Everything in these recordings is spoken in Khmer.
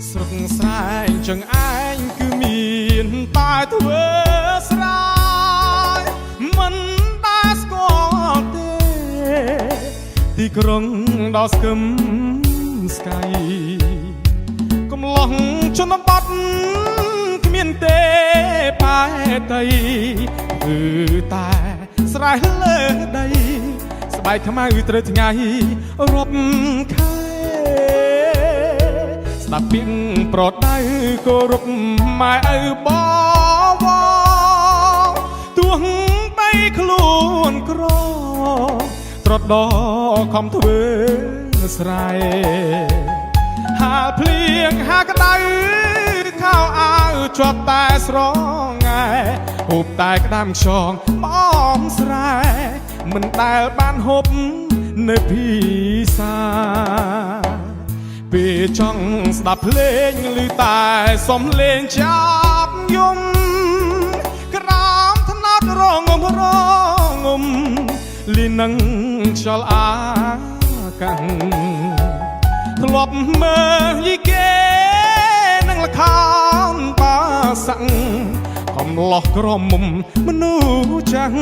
ស្រុកស្រែងចង្អែងគឺមានតែធ្វើស្រែមិនដែលស្គាល់ទេទីក្រុងដ៏ស្គមស្កៃកំឡោះជនបទគ្មានទេបែតីគឺតែស្រែលើដីស្បែកខ្មៅត្រូវថ្ងៃរាប់ខែ ស្ដាប់ពាក្យប្រដៅគោរពម៉ែឪបវរទោះបីខ្លួនក្រត្រដខំធ្វើស្រែហាលភ្លៀងហាក្តៅខោអាវជាប់តែស្រងែហូបតែក្តាមខ្យងមអមស្រែមិនដែលបានហូបនៅភីសា ពេលចង់ស្ដាប់ភ្លេងឮតែសំលេងចាប់យំក្រោមថ្នោតរងំរងំលីនឹងខ្យល់អាកាំងធ្លាប់មើលយីគេនឹងល្ខោនបាសាំងកំឡោះក្រមុំមនុស្សចាំង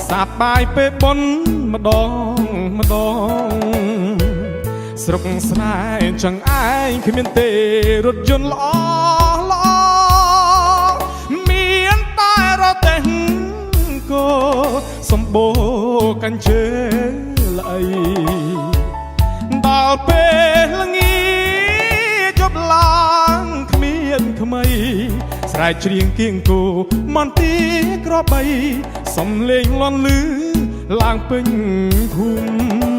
សាបបាយពេលបុនម្ដងម្ដង ស្រុកស្រែចង្អែងគ្មានទេរថយន្តល្អល្អមានតែរទេះគោសម្បូរកញ្ជើល្អីដល់ពេលល្ងាចជប់ឡើងគ្មានក្មីស្រែកច្រៀងគៀងគោមន្ទីក្របីសំលេងលន់លឺឡើងពេញភូមិ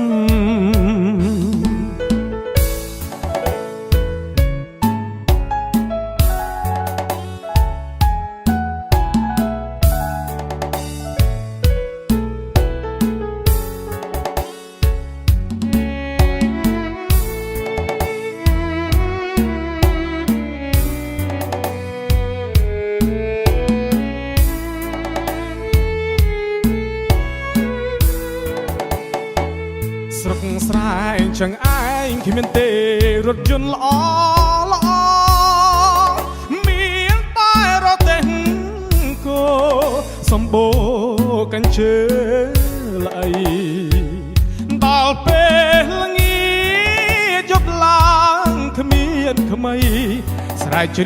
ស្រុកស្រែចង្អែងគ្មានទេរថយន្តល្អល្អមានតែរទេះគោសម្បូរកញ្ជើល្អីដល់ពេលល្ងាចយប់ឡើងគ្មានក្មីស្រែកច្រៀង